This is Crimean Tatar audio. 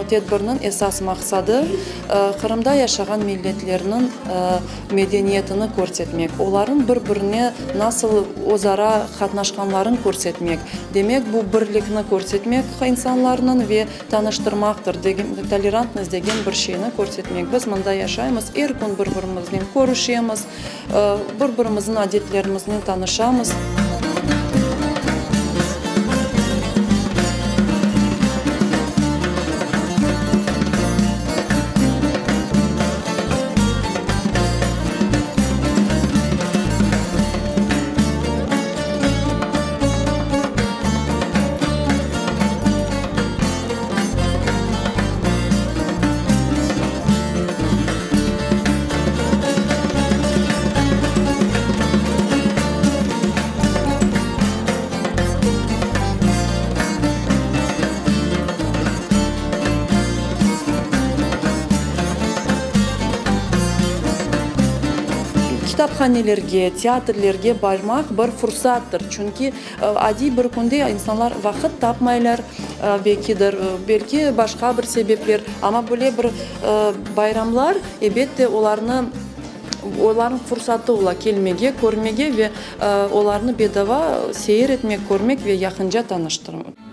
tedbirniñ esas maqsadı, Qırımda yaşağan milletlerniñ medeniyetini körsetmek, olarnıñ bir-birine nasıl özara qatnaşqanların körsetmek, demek, bu birlikni körsetmek insanlarnıñ ve tanıştırmaqtır, tolerantnost degen bir şeyni körsetmek. Biz mında yaşaymız, er kün bir-birimiznen körüşemiz, Bir-birimizniñ adetlerimiznen tanışamız. Kitaphanelerge, teatrlerge barmaq bir fursattır, çünki adiy bir künde insanlar vaqıt tapmaylar, belkidir, belki başqa bir sebepler, amma böyle bir bayramlar, ebette, olarnı, olarnıñ fursatı ola kelmege, körmege ve olarnı bedava seyir etmek, körmek ve yaqınca tanıştırmaq.